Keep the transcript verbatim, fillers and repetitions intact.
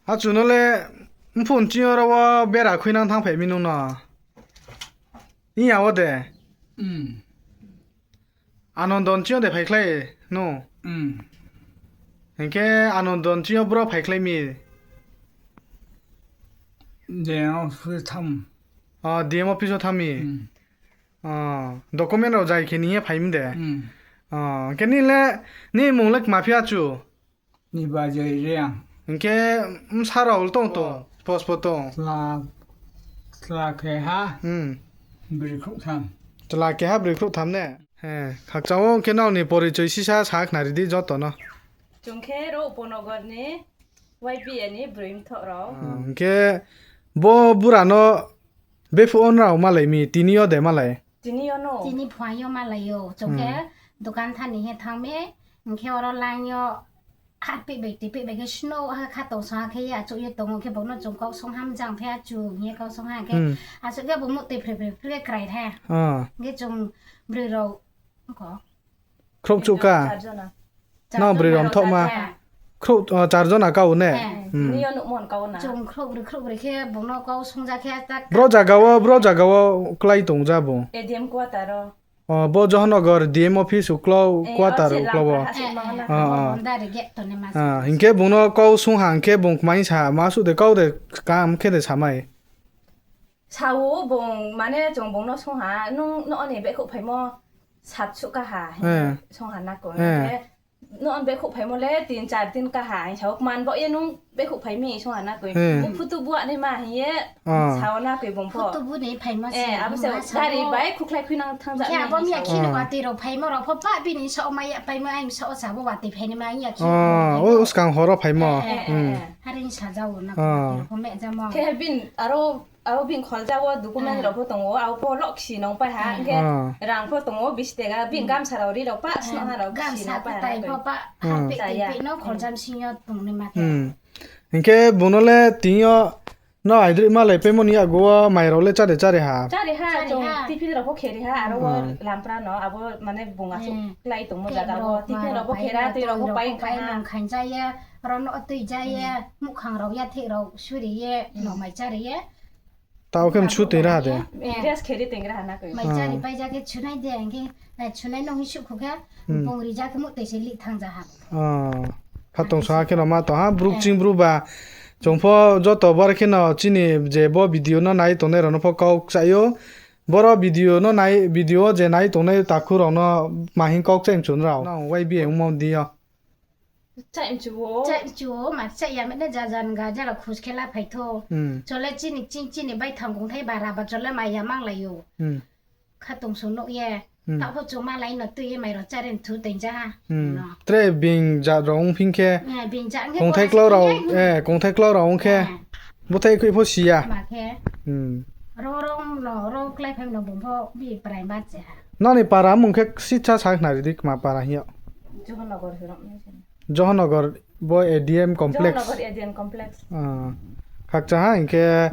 Achu no le mphun ching yo ro wo bera khuinang thanngphai mi nung no? Iya wo de? Anondo ni ching yo de phaikhlai nung? Hing khe Anondo ni ching yo bro phaikhlai mi? D M office tham. O, D M office wo tham mi? O, document rao jai khe ni ye phai mi de? O, hing khe ni le, ni mmung le kma phi achu? Ni Bajoi Reang. Hing khe bsa rao le tong tong, post pho tong? Chla, chla keha, broi khrouh tham. Chla keha broi khrouh tham ne? Khakchang wo hing khe nrao ni porichoi sisa sa khnari di joto no. Chung khe ro Upanogor ni Y B A ni broi mthoh rao. Hing khe bo bura no bephuh wo nrao malai mi, tini yo de malai? Tini yo no. Tini phuaing yo malai ou. Chung khe dokan thani he thanng mi, hing khe oro line yo harpeh bai tipeh bai khe snow ha khatong song ha khe ye achouh ye tong ou khe bung no chung kau song ha mjang phe achu hing ye kau song ha khe. Achouh khe bung muhtoi phre phre phre krai the. Hing khe chung broi rao khrouh chouh ka. Nang broi rao mthohma. Khrouh, char jona kau ne? Chung khrouh broi khrouh broi khe bung no kau songja khe ta. Bro zaga wo, bro zaga wo klái tong ja bung? A D M quarter wo. O, bo Johornagar D M office uklau quarter uklau wo. Hing khe bung no kau song ha hing khe bung kmai sa ma suh de kau de kam khe de samai. Sa ou bung, mane chung bung no song ha, nung no ni baihkhouh phaimo sat suh ka ha, hing ye song ha na koi. Hing khe no ni baihkhouh phaimo le tin char din ka ha, hing sa ou kman bo ye nung baihkhouh phai mi song ha na koi. Bung photo bu naima hing ye sa ou na koi bung pho. Photo bu ni phaimo se, abo se gari bai khukhlai khuinang thanng ja. Khe abo miya khe no watoi rao phaimo rao pho pa bini sa ou mai ya paimo aini sa ou sa bo watoi phainaima hing ya khe. O, skang hor wo phaimo. Are sa ja ou na koi, pho meh jamo. Khe bini aro, aro bini kholja wo document rao pho tong ou, abo pho loksi nung pai ha, hing khe rang pho tong ou, bis tega, bini gamsa rao ri rao pa, snoh ha rao gamsa kutai pho pa, harpeh tipeh no kholja bsing yo tongnaima khe. Hing khe bung no le tini yo no aidroih malai paimo ni yakgu wo mai rao le chári chári ha? Chári ha, chung tiffin rao pho khe ri ha, aro wo lampra no, abo mane bung achouh klái tongmo zaga wo tiffin rao pho khe ra, tui rao pho pai kha ha. Khaing ja ye, ro no tui ja ye, muhkhang rao yatheh rao suri ye, no mai chári ye. Tao khe msu tong ra ha de. Rest khe ri tong ra ha na koi. Mai chári pai ja khe sunai de, hing khe, sunai no hing suh khu khe, bung ri ja khe muhtoi se lih thanng ja ha. Khatong song ha khe no ma tong ha, bru kching bru ba. Chung pho joto bar khe no chini je bo video no nai tongnai rao no pho kau kchaih ou. Boro video no nai, video wo je nai tongnai takhu rao no ma hing kau kchaih mchu nrao? Nang Y B A ongmo di yo. Kchaih mchu ou, ma kchaih ya mane ja ja nga jara khus khe la phai thou. Chole chini, chini, chini baithang kongthai bara ba chole mai ya manglai ou. Khatong song nuh ye. Taoh pho chung malai no tui ye mai rao chári thu tong ja ha. Tre bini jat rao ong phing khe, kongthai klau rao ong khe, búthaih khuih pho si ya. Ro ro no ro kláiphai no bung pho bi prai ma che ha. Nang ni para mmung khe sisa sa khnari di, kma para hing yo? Johornagar bo A D M complex. Khakchang ha hing khe